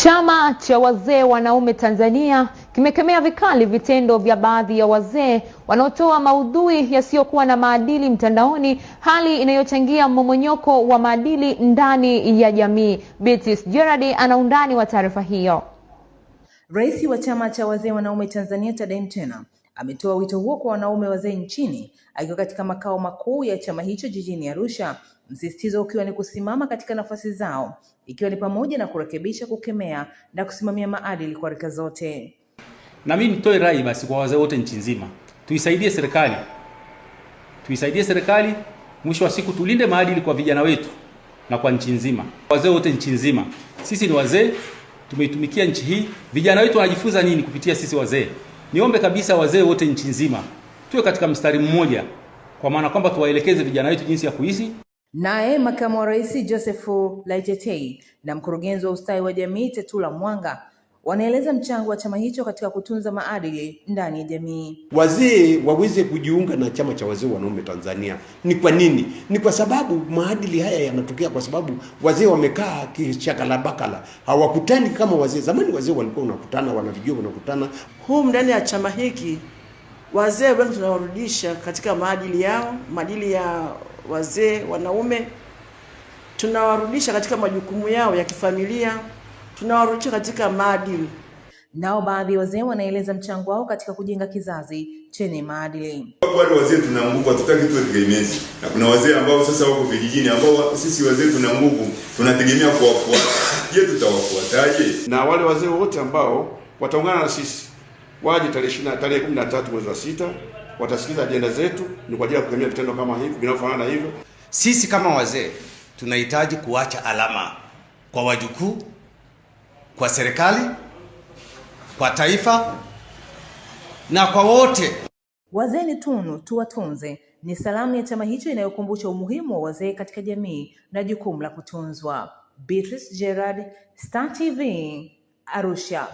Chama cha Wazee Wanaume Tanzania kimekemea vikali vitendo vya baadhi ya wazee wanaotoa maudhui yasiyokuwa na maadili mtandaoni, hali inayochangia mmomonyoko wa maadili ndani ya jamii. Beatrice Gerard ana undani wa taarifa hiyo. Rais wa Chama cha Wazee Wanaume Tanzania Tadei Mtena ametoa wito huo kwa wanaume wazee nchini akiwa katika makao makuu ya chama hicho jijini Arusha, msisitizo ukiwa ni kusimama katika nafasi zao, ikiwa ni pamoja na kurekebisha, kukemea na kusimamia maadili kwa rika zote. Na mimi nitoe rai basi kwa wazee wote nchi nzima, tuisaidie serikali, tuisaidie serikali, mwisho wa siku tulinde maadili kwa vijana wetu na kwa nchi nzima. Wazee wote nchi nzima, sisi ni wazee, tumeitumikia nchi hii. Vijana wetu wanajifunza nini kupitia sisi wazee? Niombe kabisa wazee wote nchi nzima tuwe katika mstari mmoja, kwa maana kwamba tuwaelekeze vijana wetu jinsi ya kuishi. Naye makamu wa rais Joseph Laitetei na mkurugenzi wa ustawi wa jamii Tetula Mwanga wanaeleza mchango wa chama hicho katika kutunza maadili ndani ya jamii. Wazee waweze kujiunga na Chama cha Wazee Wanaume Tanzania. Ni kwa nini? Ni kwa sababu maadili haya yanatokea kwa sababu wazee wamekaa kishakalabakala, hawakutani kama wazee. Zamani wazee walikuwa wanakutana, wanavijua wanakutana. Huu ndani ya chama hiki wazee wengi tunawarudisha katika maadili yao, maadili ya wazee wanaume, tunawarudisha katika majukumu yao ya kifamilia, tunawarudisha katika maadili. Nao baadhi ya wazee wanaeleza mchango wao katika kujenga kizazi chenye maadili. Wale wazee tuna nguvu, hatutaki tuwe tegemezi, na kuna wazee ambao sasa wako vijijini ambao sisi wazee tuna nguvu, tunategemea kuwafuata. Je, tutawafuataje? Na wale wazee wote ambao wataungana na sisi waje tarehe 13 mwezi wa 6, watasikiza ajenda zetu, ni kwa ajili ya kukemea vitendo kama hivi vinavyofanana na hivyo. Sisi kama wazee tunahitaji kuacha alama kwa wajukuu, kwa serikali, kwa taifa na kwa wote. Wazee ni tunu, tuwatunze ni salamu ya chama hicho inayokumbusha umuhimu wa wazee katika jamii na jukumu la kutunzwa. Beatrice Gerard, Star TV, Arusha.